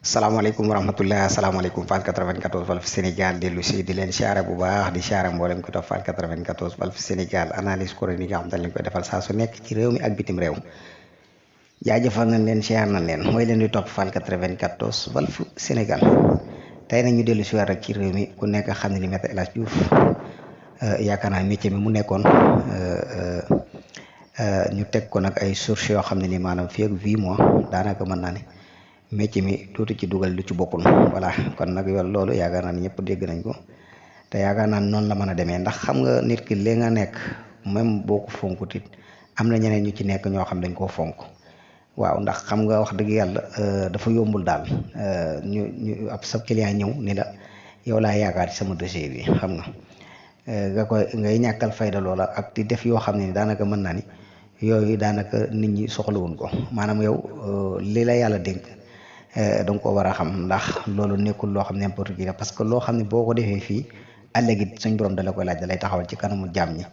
salaamaaleykum wa rahmatulah salaamaaleykum Fall 94 Walf Sénégal dellu si di leen siyaare bu baax di siyaare mboolem ko topp Fall 94 Walf Sénégal analyse chronique nga xam dañ leen koy defal saa su nekk ci réew mi ak bitim réew jaajëfal nañ leen siyaar nañ leen mooy leen di topp Fall 94 Walf Sénégal tey nag ñu dellu si waat rek ci réew mi ku nekk xam ne ni Maître El Hadji Diouf yaakaar naa métier mi mu nekkoon ñu teg ko nag ay sources yoo xam ne ni maanaam fii ak 8 mois daanaka mën naa ne. métier mi tuuti ci dugal lu ci bokkul voilà kon nag yow loolu yaakaar naa ni ñëpp dégg nañ ko te yaakaar naa noonu la mën a demee ndax xam nga nit ki li nga nekk même boo ko fonkut it am na ñeneen ñu ci nekk ñoo xam dañ koo fonk waaw ndax xam nga wax dëgg yàlla dafa yombul daal ñu ab sa client ñëw ni la yow laa yaakaar ci sama dossier bi xam nga nga koy ngay ñàkkal fayda loola ak di def yoo xam ne ni daanaka mën naa ni yooyu daanaka nit ñi soxlawuñ ko maanaam yow li la yàlla dénk. danga ko war a xam ndax loolu nekkul loo xam ne n'importe qui la parce que loo xam ne boo ko defee fii àllëgi suñ borom dala koy laaj dalay taxawal ci kanamu jaam ñi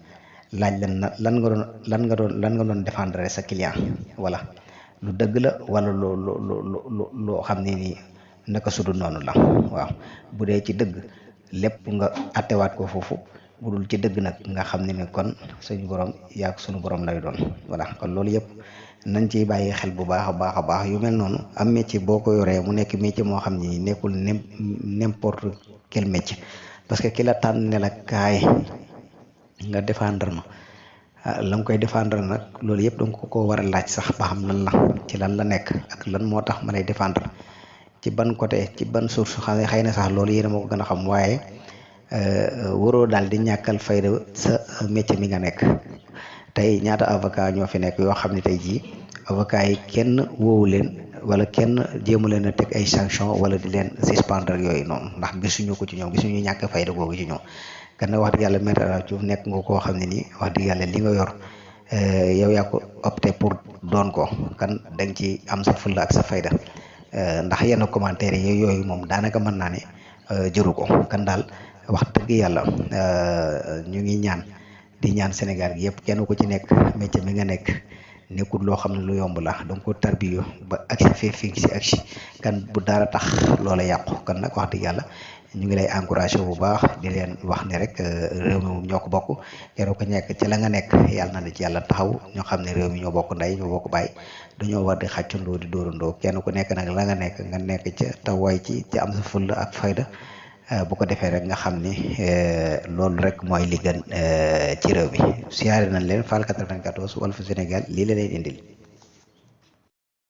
laaj lan nga doon lan nga doon défendre sa client voilà lu dëgg la wala loo xam ne nii naka sudu noonu la waaw bu dee ci dëgg lépp nga attewaat ko foofu bu dul ci dëgg nag nga xam ne ni kon suñu borom yaa suñu borom lay doon voilà kon loolu yëpp nañ ciy bàyyi xel bu baax a baax yu mel noonu am métier boo ko yoree mu nekk métier moo xam ni nekkul n'importe quel métier parce que ki la tànn ne la kaay nga défendre ma la nga koy défendre nag loolu yëpp danga ko war a laaj sax ba xam lan la ci lan la nekk ak lan moo tax ma lay défendre ci ban côté ci ban source xam ne xëy na sax loolu yéen a ma ko gën a xam waaye waroo daal di ñàkkal fayda sa métier mi nga nekk. tey ñaata avocat ñoo fi nekk yoo xam ne tey jii avocat yi kenn woowu leen wala kenn jéemu leen a teg ay sanction wala di leen suspendre ak yooyu noonu ndax gisuñu ko ci ñoom gisuñu ñàkk fayda googu ci ñoom kan nag wax dëgg yàlla Maître El Hadji Diouf nekk nga koo xam ne nii wax dëgg yàlla li nga yor yow yaa ko opté pour doon ko kan danga ci am sa fulla ak sa fayda ndax yenn commentaire yi yooyu moom daanaka mën naa ne jëru ko kan daal wax dëgg yàlla ñu ngi ñaan di ñaan Sénégal gi yëpp kenn ku ci nekk métier mi nga nekk nekkul loo xam ne lu yomb la donc ko tarbiyo ba agsi fee fi si agsi kan bu dara tax loola yàqu kan nag wax dëgg yàlla ñu ngi lay encouragé bu baax di leen wax ne rek réew mi moom ñoo ko bokk kenn ku nekk ci la nga nekk yàlla na la ci yàlla taxaw ñoo xam ne réew mi ñoo bokk ndey ñoo bokk baay dañoo war di xàccandoo di dóorandoo kenn ku nekk nag la nga nekk ca tawaay ci am sa fulla ak fayda bu ko defee rek nga xam ni loolu rek mooy li gën ci réew mi siyaare nañ leen Fall 94 Walf Sénégal lii la leen indil